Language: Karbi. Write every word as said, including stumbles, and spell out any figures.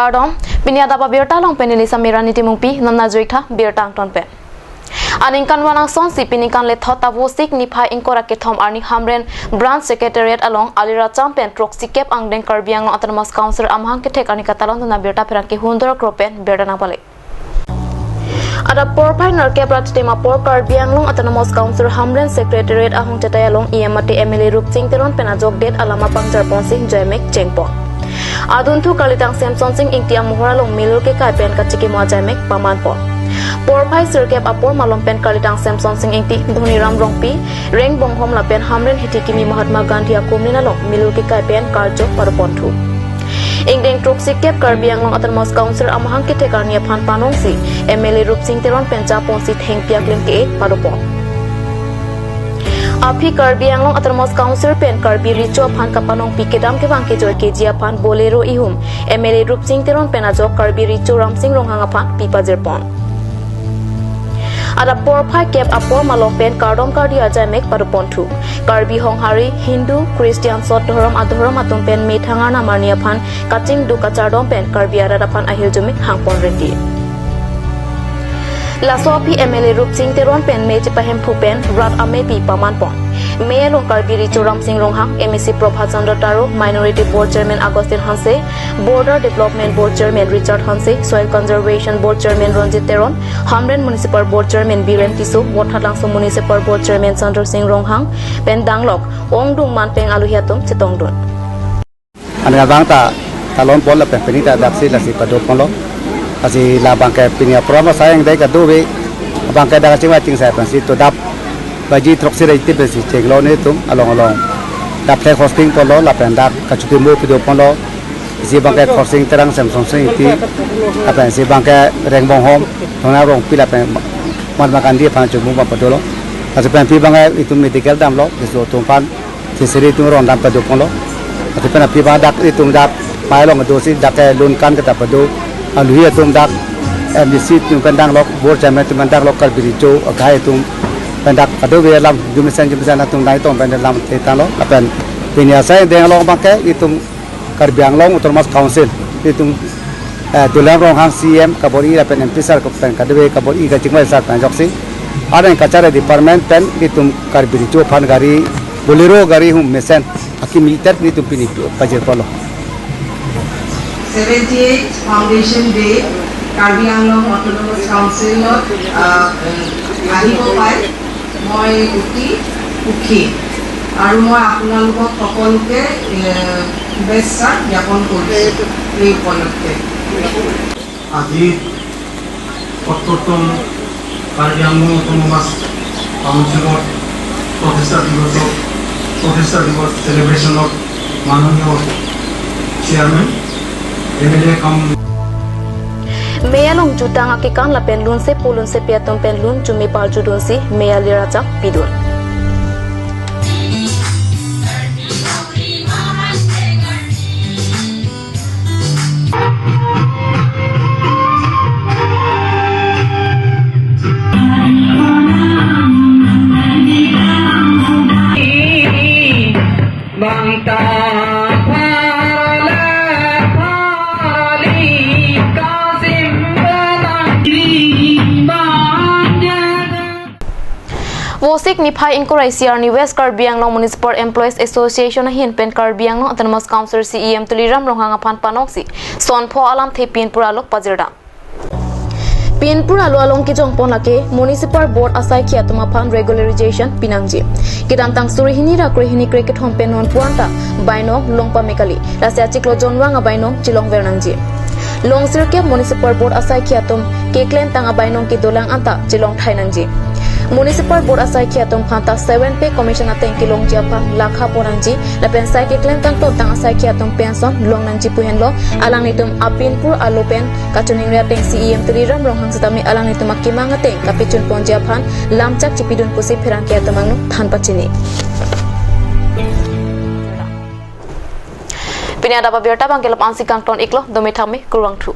Kardom, pini adap abirta along pen neli Samira Niti Mungpi, non ajoi tha birta angton pen. Aningkanvang angsonsi pini kanglethot ta Vosik niphai ingkoi ra kethom arni Hamren Branch Secretariat along aliracham pen throksi kep angdeng Karbi Anglong Autonomous Council amahang kethek arni katalon dun abirta pherangke Hundor Kro pen birta nangpale. Adap porphai nerkep ra chitim apor Karbi Anglong Autonomous Council Hamren Secretariat ahong chetai along E M mate M L A Rupsing Teron pen ajok det alam apangjar ponsi joimek chengpon. Adunthu karlitang Semson Sing Ingti amohor along milur kekai pen kachikimo ajoimek pamanpon. Porphai sirkep apor malom pen karlitang Semson Sing Ingti, Dhoniram Rongpi, Rengbonghom lapen Hamren hithi kimi Mahatma Gandhi akumlin along milur kekai pen karjok padoponthu. Ingdeng throksi kep Karbi Anglong Autonomous Council amahang kethek arni aphan panongsi M L A Rupsing Teron pen japonsi thengpi aklim ke-e padopon. Aphi Karbi Anglong Autonomous Council pen Karbi Recho aphan kapanongpi kedam kevang kejoi keji aphan Bolero ihum M L A Rupsing Teron pen ajok Karbi Recho Ramsing Ronghang aphan pi pajirpon. Adap porphai kep apor malom pen kardom kardi ajoimek padoponthu. Karbi Honghari, Hindu, Christian sot dhorom adhorom atum pen methang arnam arni aphan kachingduk kachardom pen Karbi arat aphan ahirjume hangpon reti. Laso aphi M L A Rupsing Teron pen me chepahemphu pen rat amepi pamanpon. Me along Karbi Recho Ramsing Ronghang, M A C Prabhat Chandra Taro, Minority Board Chairman Augustine Hanse, Border Development Board Chairman Richard Hanse, Soil Conservation Board Chairman Ranjit Teron, Hamren Municipal Board Chairman Biren Tisso, Vothatlangso Municipal Board Chairman Chandra Sing Ronghang pen danglok ongdung manpeng aluhi atum chetongdun. Aningkanvang ta talonpon lapen pini ta daksi lasi padoponlo. Lasi labang ke pini aprogram asai ingdeng kadokave abang ke dak chingvai chingsai pensi to dap baji throksi ra ingti pensi chenglo netum along along. Dak flag hoisting ponlo lapen dak kachikimo padoponlo. Isi abang ke Khorsing Terang, Semson Sing Ingti lapen isi abang ke Rengbonghom, Dhoniram Rongpi lapen Mahatma Gandhi aphan chikimo padolo. Lasi penpi abang ke itum medical damlo, laso atum aphan sisiri atum rong dam padoponlo. Lasi pen aphi abang dak itum dak mai along dosi dak ke lunkan keta pado. Aluhi atum dak M D C atum pen danglok, Board Chairman atum pen danglok, Karbi Recho akhai atum pen dak kadokave alam jumisen jumisen atum nai tong pen alam te tanglo. Lapen pini asai ingdeng along abang ke itum Karbi Anglong Autonomous Council itum, eh, Dhoniram Ronghang C E M kabor-i lapen M P sir ko pen kadokave kabor-i kachingvai sar pen ajoksi. Areng kachari department pen itum Karbi Recho aphan gari, Bolero gari hum mesen akimi tet itum pini pajirponlo. Seventy-eight Foundation Day, Karbi Anglong Autonomous Council-ot, ah, eh, আহিব পাই মই অতি সুখী আৰু মই আপোনালোকক সকলোকে, এ, শুভেচ্ছা জ্ঞাপন কৰিছোঁ এই উপলক্ষে। আজি সত্তৰতম কাৰ্বি আংলং অট'নমাছ কাউন্সিলৰ প্ৰতিষ্ঠা দিৱসত, প্ৰতিষ্ঠা দিৱস চেলিব্ৰেশ্যনত মাননীয় চেয়াৰমেন, এম এল এ কাম Me along jutang akekan lapen lunsepo lunsepi atum pen lun chumi parjudunsi me aliracham pidun. Bangta parle parli kasim benang di bangja. Vosik niphai ingkoi ra isi arni West Karbi Anglong Municipal Employees Association ahin pen Karbi Anglong Autonomous Council C E M Tuliram Ronghang aphan panongsi sonpho alamthe pinpur alo pajirdam. Pinpur alo along kejongpon lake Municipal Board asaikhi atum aphan regularization pinangji. Kedamtang suri hini ra kre hini kre kethom pen non puan ta bainong long pame kali. Lasi achiklo jonvang abainong chelongver nangji. Longsirkep Municipal Board asaikhi atum keklem tang abainong kedolang anta chelongthai nangji. Municipal Board asaikhi atum aphanta seven Pay Commission ateng kelongji aphan lakha pon nangji. Lapen sai keklem tang ton tang asaikhi atum pension long nangji pu henlo, alanglitum apinpur alo pen kachiningri ateng C E M Tuliram Ronghang setame alanglitum akemang ateng kapachunponji aphan lamchak chipidun pusi pherangke atum angno than pachini. Pini adap abirta abang ke la-an si kangton iklo, dome thame, kurvangthu.